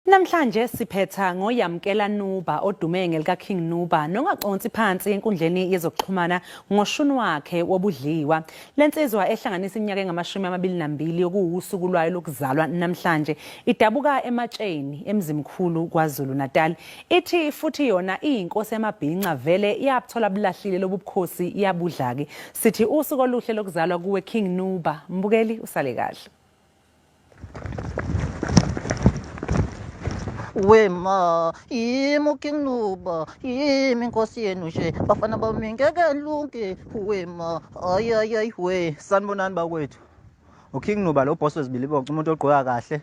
Namhlanje siphetha ngoYamkela Nuba odume ngelikaKing Nuba nongaconsi phansi enkundleni yezokuxhumana ngoshuni wakhe wobudliwa. Le nsizwa ehlanganisa iminyaka engamashumi 22 okuwusuku lwayo lokuzalwa namhlanje idabuka eMatsheni eMzimkhulu KwaZulu-Natal. Ithi futhi yona iyinkosi yamabhinca vele yabuthola bulahlile lobu bukhosi yabudla-ke. Sithi usuku oluhle lokuzalwa kuwe King Nuba. Mbukeli usale kahle. Wema, yimi uKing Nuba, yimi inkosi yenu nje, bafana bami ngeke lunke, wema, ay ay ay we. Sanibonani bakwethu. UKing Nuba lo boss wezibiliboco umuntu ogqoka kahle.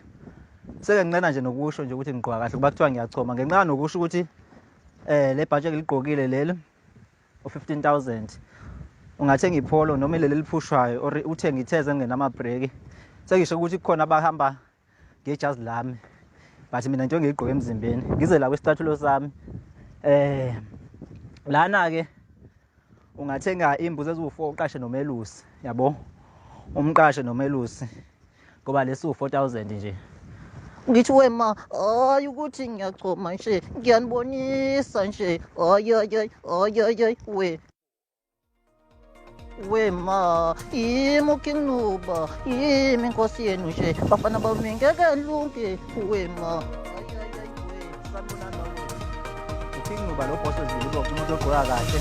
Seke nginqena nje nokusho nje ukuthi ngigqoka kahle kuba kuthiwa ngiyachoma. Ngenxa nokusho ukuthi le bhantshi engiligqokile leli u-15000 ungathenga ipholo noma ileli eliphushwayo or uthenge itheze engenamabhreki. Sengisho ukuthi kukhona abahamba ngejazi lami but mina into engiyigqoke emzimbeni ngize la kwisicathulo sami. Lana ke ungathenga imbuzi eziwu-4 uqashe nomelusi, yabo, umqashe nomelusi ngoba lesi u-4000 nje. Ngithi wema, hayi ukuthi ngiyachoma nje, ngiyanibonisa nje, ay ay ay ay ay ay we. Wema, yimi uKing Nuba, yimi inkosi yenu nje, bafana bami ngeke lunke, wema. Ay ay ay we. Sanibonani bakwethu. UKing Nuba lo boss wezibiliboco umuntu ogqoka kahle.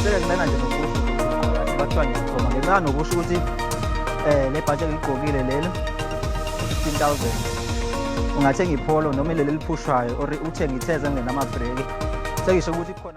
Seke nginqena nje nokusho ukuthi ngigqoka kahle kuthiwa ngiyachoma. Ngenxa nokusho ukuthi le bhantshi engiligqokile leli 15000 ungathenga ipholo noma ileli eliphushwayo or uthenge itheze engenamabhreki. Sengisho ukuthi kukhona